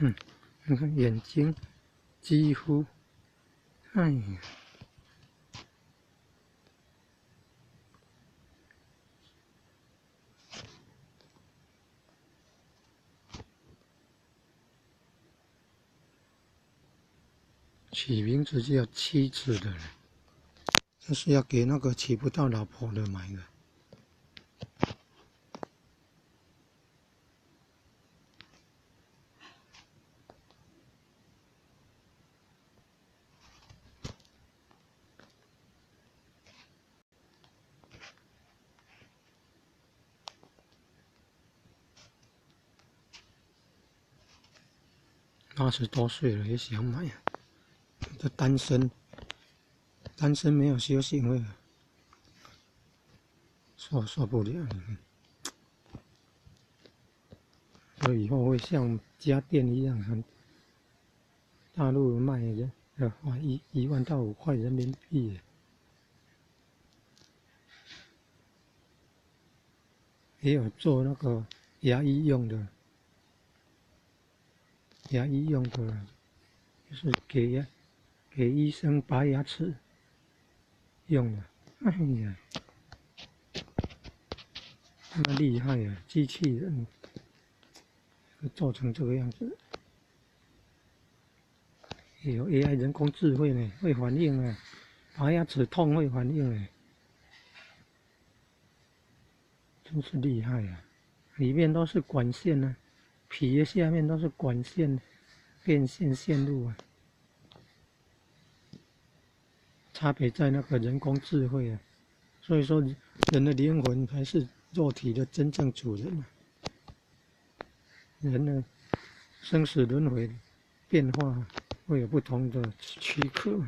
嗯，你看眼睛幾乎，哎呀。取名字叫妻子的人，這是要給那個娶不到老婆的買的。80多歲了也想買啊！這單身，單身沒有修行會受不了，所以以後會像家電一樣，很大陸賣的要花1萬到5塊人民幣，也有做那個牙醫用的。牙醫用的，就是給醫生拔牙齒用的。哎呀，那麼厲害啊！機器人做成這個樣子，有 AI 人工智慧呢，會反應啊，拔牙齒痛會反應呢，真是厲害啊！裡面都是管線啊。皮的下面都是管線、電線線路啊，差別在那個人工智慧啊。所以說，人的靈魂才是肉體的真正主人啊。人呢，生死輪迴變化會有不同的軀殼。